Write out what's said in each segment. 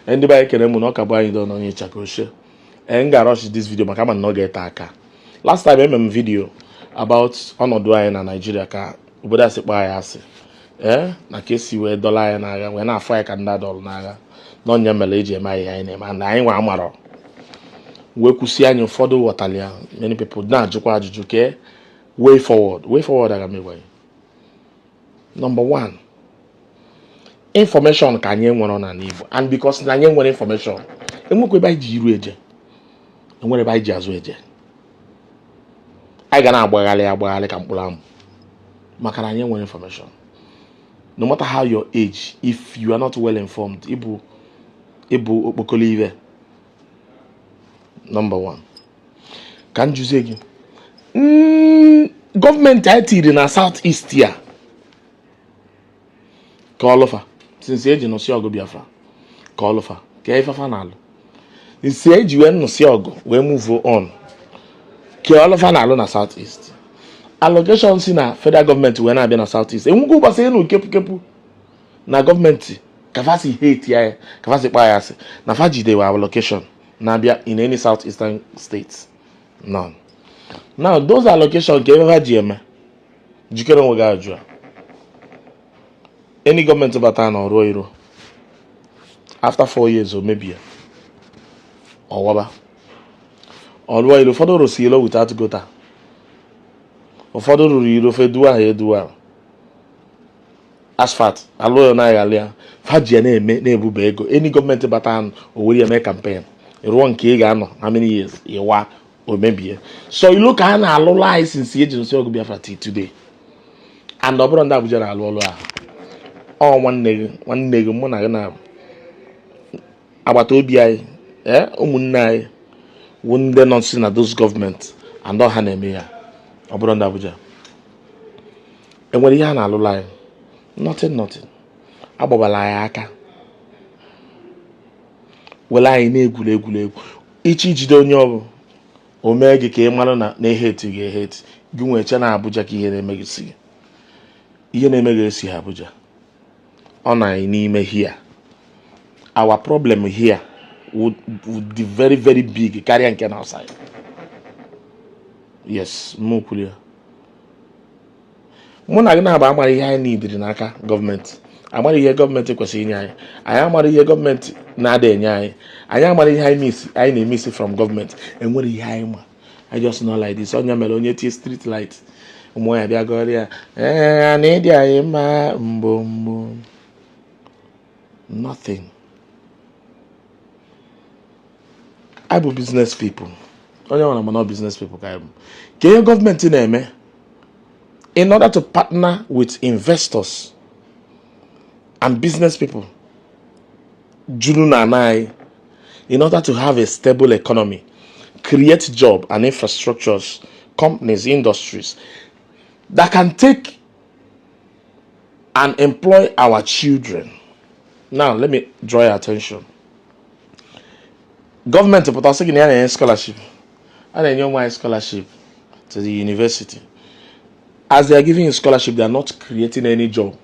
Ndị be anyị, kere mụ na ọ ka bụ anyị dọ n'onye ịchaka. M ga-rush this video maka ama na ọ ga-ete aka. Last time eme m video about ọnọdụ anyị na Nigeria, ka obodo a si kpọọ anyị asị, ee, na ka esi wee dọla anyị n'agha, wee na-afụ anyị ka ndị adọlụ n'agha, n'ọnya mere eji eme anyị ihe anyị na-eme na anyị nwa amarọ, wee kwụsị anyị. Ụfọdụ ghọtara ya. Many people na-ajụkwa ajụjụ ke way forward. Way forward, aga m egwa gị. Number one, information ka anyị nwere n'ala Igbo, and because na anyị nwere information, enwekwa ebe anyị ji iru eje, enwere ebe anyị ji azụ eje. Anyị ga na-agbagharị agbagharị ka mkpụrụ amụ, maka na anyị nwere information. No matter how your age, if you are not well informed, ịbụ okpokolo ive. Number one, ka m jụzie gị, gọọmenti anyị tiri na South East ya ka ọlụfa since eji nụsị ọgụ Biafra, ka ọlụfa ka ifefa na-alụ nsi eji wee nụsị ọgụ wee move on, ka ọlụfa na-alụ na South East? Allocation si na federal gọọmenti wee na-abịa na South East, enwekwa ụbọchị ịnụ kepụkepụ na gọọmenti ka fa si hate ya, ka fa si kpaa ya asị, na fa jidewe allocation na-abịa in any South Eastern states? None. Now, those allocation, ka ebe ha ji eme? Jikere onwe gị ajụ a. Any gọọmenti bata na ọrụ iro, after 4 years o mebie, ọwaba ọrụọ iro. Ụfọdụ rụsi iro without gutter, ụfọdụ rụrụ iro feduwa ha eduwa asphalt, alụ ya na aghalị ya. Fa ji ya na-eme na-ebube ego. Any gọọmenti bata, o were ya mee campaign. Rụọ nke ị ga-anọ how many years, ịwa o mebie. So ilo ka a na-alụlụ anyị since eji nsị ọgụ Biafra till today. And ọ bụrụ ndị Abuja na-alụ ọlụ ahụ, ọ nwanne gị, nwanne gị, mụ na gị na agbata obi anyị, ee, ụmụnne anyị wụ ndị nọ si na those gọọmenti, and ọ ha na-eme ya. Ọ bụrụ ndị Abuja, enwere ihe a na-alụlụ anyị? Nothing, nothing. Agbabala anyị aka, were anyị na-egwuri egwuregwu. Iche ijide onye ọbụ o mee gị ka ị mara na na-eheti gị eheti gị, nwee che na Abuja ka ihe na-eme gị si gị, ihe na-eme gị esi Abuja. Ọ na anyị n'ime here. Our problem here would be very, very big karịa nke na outside. Yes, mụ kwuru ya. Mụ na gị na-agba amara ihe anyị nidiri n'aka gọọmenti, amara ihe gọọmenti kwesịrị inye anyị. Anyị amara ihe gọọmenti na-ada enye anyị. Anyị amara ihe anyị miss, anyị na-emiss from gọọmenti. Enwere ihe anyị ma? I just know like this. Onye mere onye tie street light, ụmụ ya bịa gọrọ ya, ee, na ịdị anyị mma mbụ mbụ. Nothing. Anyị bụ business people. Onye nwere mana business people ka anyị bụ. Ka ihe gọọmenti na-eme in order to partner with investors and business people juru na ana anyị, in order to have a stable economy, create job and infrastructures, companies, industries that can take and employ our children? Now, let me draw your attention. Gọọmenti pụta sị gị na ya na-enye scholarship, a na-enye ụmụ anyị scholarship to the university. As they are giving you scholarship, they are not creating any job.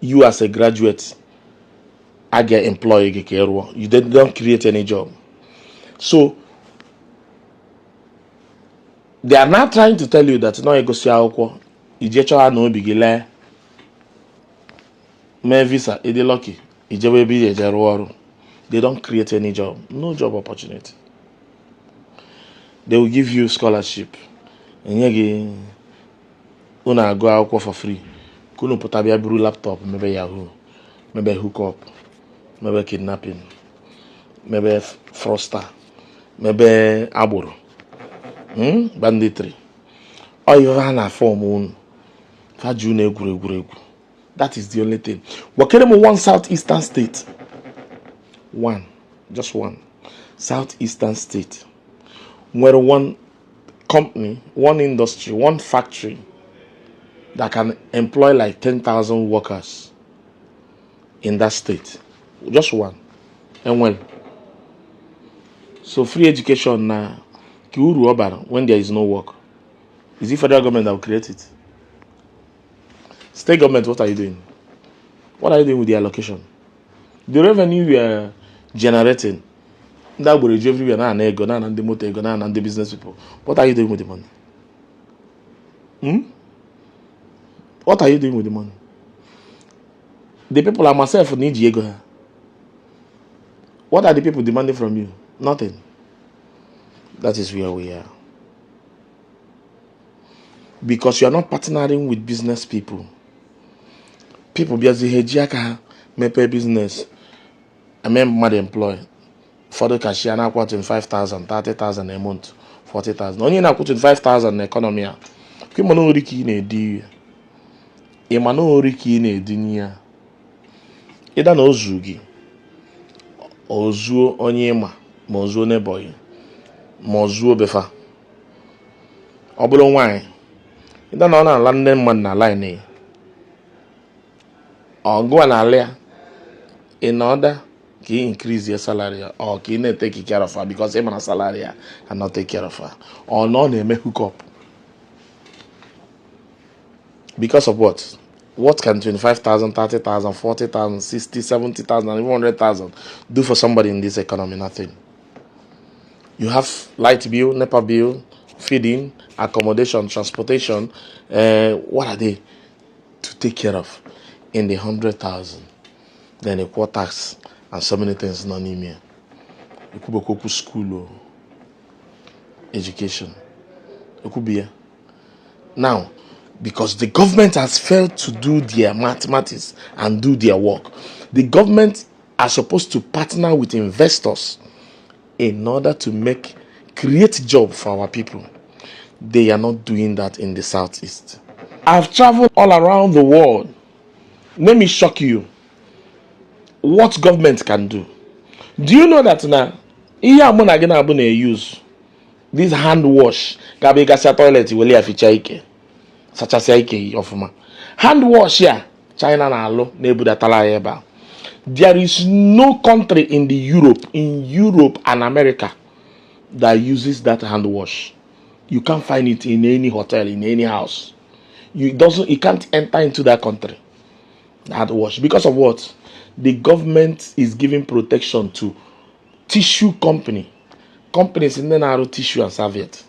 You as a graduate, a ga-employ gị ka ị rụọ? You don't create any job. So they are now trying to tell you that na egosi akwụkwọ ije chọọ na obi gị lee mee visa, ịdị lucky, ijebe ebe ị eje rụọ ọrụ. They don't create any job, no job opportunity. They will give you scholarship, enye gị, unu agụ akwụkwọ for free, ka unu pụta bịa buru laptop, mebe yahoo, mebe hookup, mebe kidnapping, mebe fraudster, mebe agboro, Banditry. Ọ ihe ha na form unu fa ji unu egwuregwu. That is the only thing. Wakere m one South Eastern state, one, just one South Eastern state nwere one company, one industry, one factory that can employ like 10,000 workers in that state. Just one. Enwere? So free education na ka uru ọ bara when there is no work? Is it federal government that will create it? State government, what are you doing? What are you doing with the allocation, the revenue you are Generating. Ndị agboro eju everywhere na-ana ego, na-ana ndị moto ego, na-ana ndị business people. What are you doing with the money? Hmm? What are you doing with the money? The people are myself na iji ego ha. What are the people demanding from you? Nothing. That is where we are. Because you are not partnering with business people. People bịazi, ha eji aka ha mepee business, eme mmadụ employ. Ụfọdụ cashier na-akwụ 25,000, 30,000 a month, 40,000. Onye na-akwụ 25,000 na economy a, ka ịma na ori ka ị na-edi ya, ịma na ori ka ị na-edinye ya, ịda na ozu gị ozuo onye ịma, ma ozuo neighbor gị, ma ozuo befa. Ọ bụrụ nwaanyị, ịda na ọ na-ala ndị mmadụ na line ya, ọgụwa na-ala ya in order ka ị increase your salary ya, or ka ị na-etake care of her, because ị mara salary ya cannot take care of her, or na ọ na-eme hook up. Because of what? What can 25,000, 30,000, 40,000, 60, 70,000 and even 100,000 do for somebody in this economy? Nothing. You have light bill, NEPA bill, feeding, accommodation, transportation. What are they to take care of in the 100,000? Then equal tax and so many things nọ n'ime ya. Ekwubekwa okwu school o, education ekwubi ya. Now, because the government has failed to do their mathematics and do their work, the government are supposed to partner with investors in order to make create job for our people. They are not doing that in the Southeast. I've traveled all around the world. Let me shock you what government can do. Do you know that na ihe a mụ na gị na-abụ na-use this hand wash, ga-abụ ịgasịa toilet, wele ya fichaa ike, sachasịa ike ọfụma, hand wash ya China na-alụ na-ebudatara anyị ebe a? There is no country in the Europe, in Europe and America, that uses that hand wash. You can't find it in any hotel, in any house. You doesn't, you can't enter into that country, hand wash. Because of what? The government is giving protection to tissue company, companies ndị na-arụ tissue and serviette,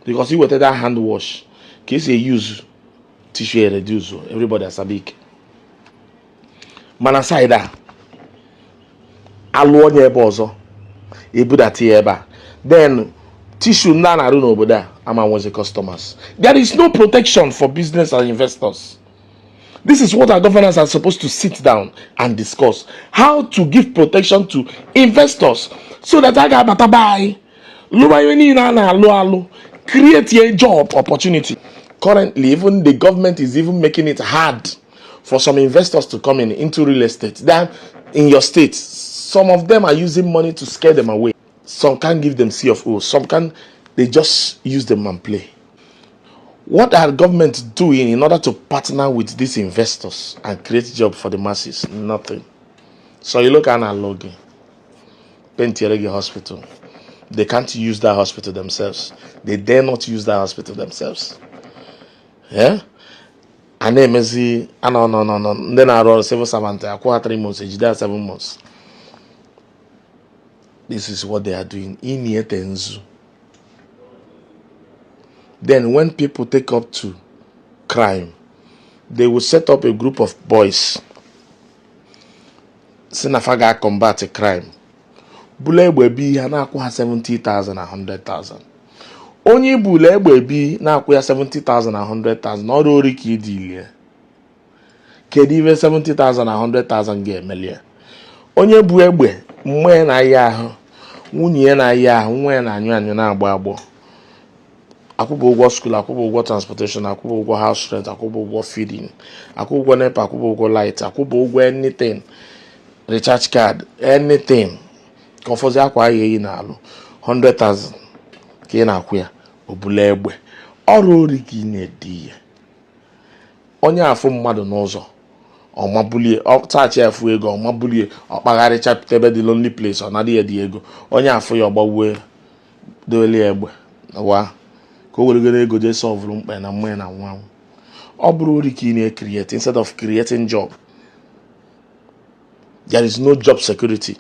because iweta that hand wash, ka esi use tissue reduce, everybody asabi ike. Mana side a, alụ onye ebe ọzọ, ebudata ya ebe a, then tissue ndị a na-arụ n'obodo a ama nwezi customers. There is no protection for business and investors. This is what our governors are supposed to sit down and discuss: how to give protection to investors so that a ga-abata be anyị, lụba ihe niile a na-alụ alụ, create a job opportunity. Currently, even the government is even making it hard for some investors to come in into real estate. Then in your state, some of them are using money to scare them away. Some can't give them C of O. Some can, they just use them and play. What are government doing in order to partner with these investors and create job for the masses? Nothing. So you look at Alogi, Pentieregi Hospital. They can't use that hospital themselves. They dare not use that hospital themselves. Yeah? A na-emezi anọ nọ nọ nọ ndị na-arụ ọrụ civil servant, akwụ ha 3 months, ejide ha 7 months. This is what they are doing. Iniete nzu. Then when people take up to crime, they will set up a group of boys si na fa ga combat crime, bulu egbe bi ha, na-akwụ ha 70,000 na 100,000. Onye bulu egbe bi na-akwụ ya 70,000 na 100,000 na ọrụ ori ka ịdị ilie. Kedu ife 70,000 na 100,000 ga-emeli ya? Onye bu egbe, mmụọ ya na-aya ahụ, nwunye ya na-aya ahụ, nwa ya na-anyụ anyụ, na-agbọ agbọ, akwụba ụgwọ school, akwụba ụgwọ transportation, akwụba ụgwọ house rent, akwụba ụgwọ feeding, akwụba ụgwọ NEPA, akwụba ụgwọ light, akwụba ụgwọ anything, recharge card, anything, ka ọfọzi akwa ya eyi na-alụ 100,000 ka ị na-akwụ ya, obula egbe ọrụ ori ka ị na-edi ya. Onye afụ mmadụ n'ụzọ, ọmabulie, ọtachi efu ego, ọmabulie, ọkpagharịcha ebe dị lonely place, ọ nara ya dị ego. Onye afụ ya, ọgbawue, dolie egbe wa ka o weregoro ego jee solverụ mkpa na mmanya na nwa. Ọ bụrụ ori ka ị na-ecreate instead of creating job. There is no job security.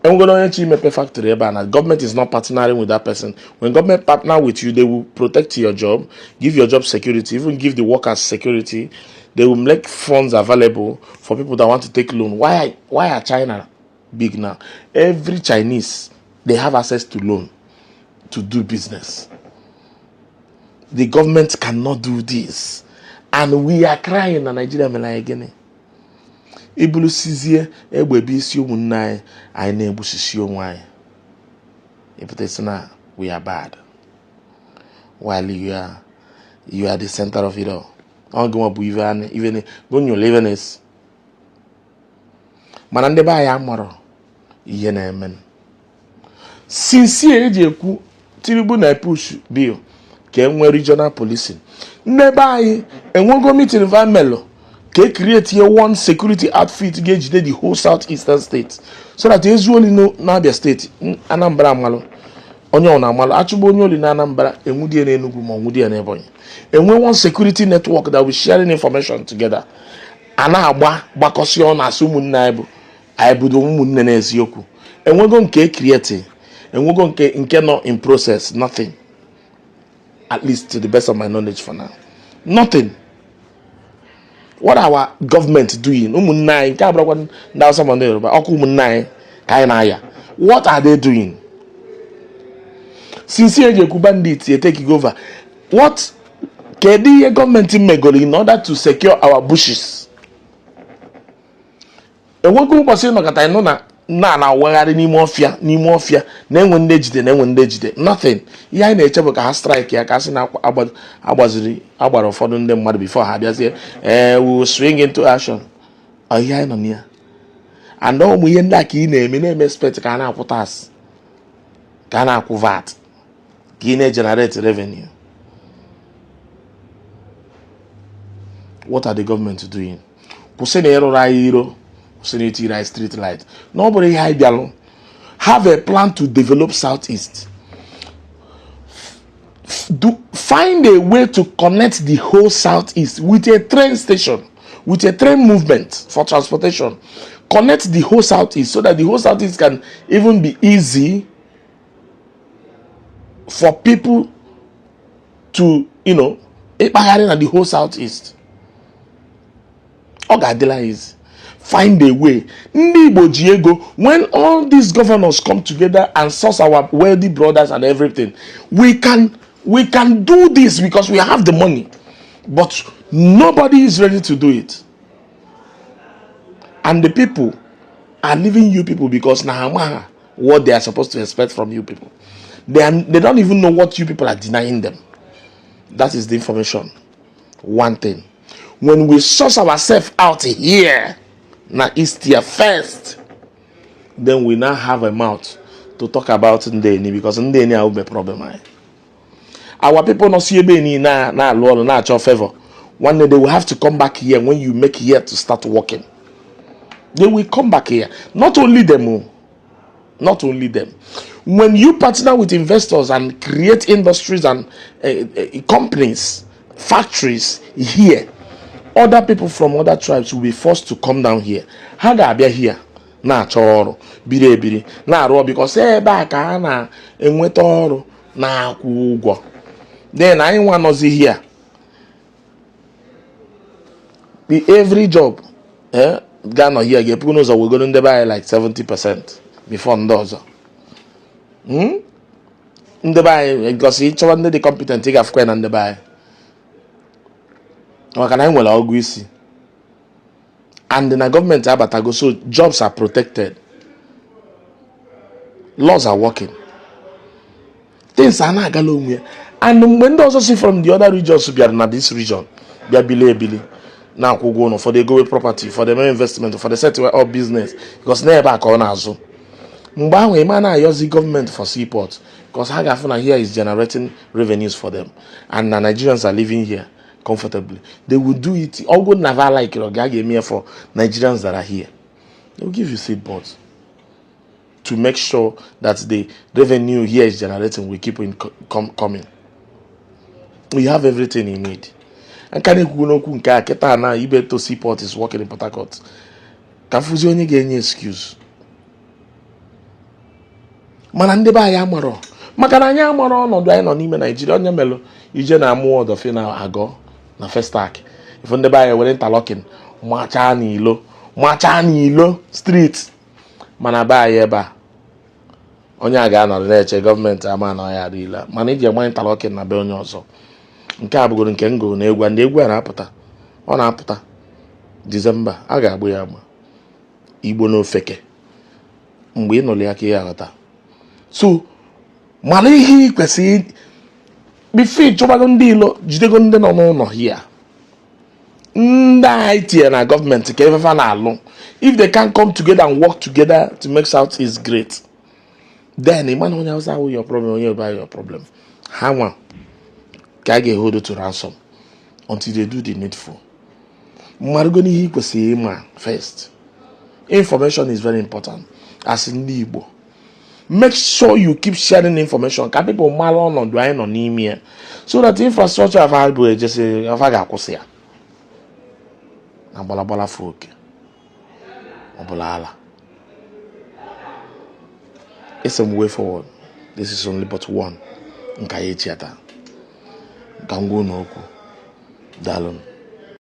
Enwegoro onye chi imepe factory ebe a na government is not partnering with that person. When government partner with you, they will protect your job, give your job security, even give the workers security. They will make funds available for people that want to take loan. Why are China big now? Every Chinese, they have access to loan to do business. The government cannot do this, and we are crying na Nigeria mere anyị gịnị? Ibulusizie egbe bụ isi ụmụnne anyị, anyị na-egbusisi onwe anyị. Ịpụta isi na we are bad while you are the center of it all. Ọ gịnwa bụ ive anyị, ive gonyụlụ ive na-esi, mana ndị be anyị amarọ ihe na-eme. Since eji ekwu Tinubu na push bill ka e nwee regional policing, ndị be anyị enwego meeting vamelụ ka e create one security outfit ga-ejide the whole South Eastern state, so that ezu oli n'Abia Steeti, Anambra amalụ, onye ọ na-amalụ achụgbu onye oli na Anambra, enwudie n'Enugu ma onwudie n'Ebonyi. Enwe one security network that will sharing information together, a na-agba gbakọsị ọ na-asị ụmụnne anyị bụ anyị budo ụmụnne n'eziokwu. Enwego nke e create, enwego nke nọ in process? Nothing, at least to the best of my knowledge for now, nothing. What our government doing? Ụmụnne anyị nke abụrụkwa ndị Hausa ma ndị Yoruba, ọkụ ụmụnne anyị ka anyị na-aya. What are they doing since eji ekwu bandit take over? What, kedu ihe gọọmenti megoro in order to secure our bushes? Enwego ụbọchị nọkọta ịnụ na na na-awagharị n'ime ọfịa na-enwe ndị ejide, na-enwe ndị ejide? Nothing. Ihe anyị na-eche bụ ka ha strike ya, ka a sị na agbaziri agbara ụfọdụ ndị mmadụ before ha bịazie, ee, we will swing into action. Ọ ihe anyị nọ na ya, and ụmụ ihe ndị a ka ị na-eme expect ka a na-akwụ tax, ka a na-akwụ VAT, ka ị na-generate revenue. What are the government doing? Kwụsị na ịrụrụ anyị iro, kwụsị na itiri anyị street light na ọ bụrụ ihe anyị bịalụ. Have a plan to develop Southeast. Do find a way to connect the whole Southeast with a train station, with a train movement for transportation. Connect the whole Southeast so that the whole Southeast can even be easy for people to ịkpagharị na the whole Southeast. Ọ ga-adịla easy. Find a way. Ndị Igbo ji ego. When all these governors come together and source our wealthy brothers and everything, we can do this because we have the money, but nobody is ready to do it, and the people are leaving you people because na ha amaghị what they are supposed to expect from you people. They don't even know what you people are denying them. That is the information. One thing, when we source ourselves out here na East here first, then we now have a mouth to talk about ndị eni, because ndị eni ahụ bụ problem anyị. Our people nọ si ebe niile na-alụ ọrụ na-achọ favor. One day they will have to come back here. When you make here to start working, they will come back here. Not only them o, not only them. When you partner with investors and create industries and companies, factories here, other people from other tribes will be forced to come down here. Ha ga-abịa here na-achọ ọrụ, biri ebiri na-arụ ọrụ, because ebe a ka a na-enweta ọrụ na-akwụ ụgwọ. Then anyị nwa nọzi here, the every job ga-anọ here ga-epu n'ụzọ wegoro ndebe anyị like 70% before ndị ọzọ. Ndebe anyị gosi ịchọwa ndị dị competent, ị ga-afụkwa ya na ndebe anyị, maka na anyị nwere ọgụ isi and na gọọmenti abatago, so jobs are protected, laws are working, things a na-agala onwe ya. And mgbe ndị ọzọ si from the other regions bịara na this region, bịa bili ebili, na-akwụ ụgwọ ụlọ, ụfọdụ egowe property, ụfọdụ eme investment, ụfọdụ set up business, because n'ebe a ka ọ na-azụ. Mgbe ahụ ịma na-ayọzi gọọmenti for seaport, because ha ga-afụ na here is generating revenues for them and na Nigerians are living here comfortably. They will do it. Ọgwụ na va like ọ ga ga-eme for Nigerians that are here, they will give you seaport to make sure that the revenue here is generating will keep coming. We have everything you need. Nka na-ekwu n'okwu nke a kịta na Ibeto seaport is working in Port Harcourt, ka fụzi onye ga-enye excuse. Mana ndị be anyị amarọ, maka na anyị amarọ ọnọdụ anyị nọ n'ime Naijiria. Onye melụ ije na amụọ ọdọfi na agọ na Festac, ifu ndị be anyị were interlocking machaa n'ilo, machaa n'ilo street. Mana be anyị ebe a, onye a ga-anọrọ na-eche gọọmenti ama na ọya adịla, mana iji agba interlocking na be onye ọzọ. Nke a bụgoro nke m gụrụ na egwu a, ndị egwu a na-apụta, ọ na-apụta Disemba, a ga-agbụ ya agba. Igbo na ofeke, mgbe ị nụrụ ya ka ị aghọta. So mara ihe ị kwesịrị before ịchụbago ndị ilo, jidego ndị nọ n'ụlọ hia, ndị anyị tinye na gọọmenti ka efefa na-alụ. If they can come together and work together to make South East great, then ịma na onye Hausa awụ your problem, onye Yoruba your problem. Ha nwa ka a ga-ehold to ransom until they do the needful. Mmarụgo n'ihe ị kwesịrị ịma first. Information is very important. As ndị Igbo, make sure you keep sharing information ka people mara ọnọdụ anyị nọ n'ime ya, so that infrastructure afa bụ ejesi afa ga-akwụsị ya na gbalagbala fụ oke ọbụla ala. It's some way forward. This is only but one. Nka ya echi ata ka m gwa unu okwu. Daalụ.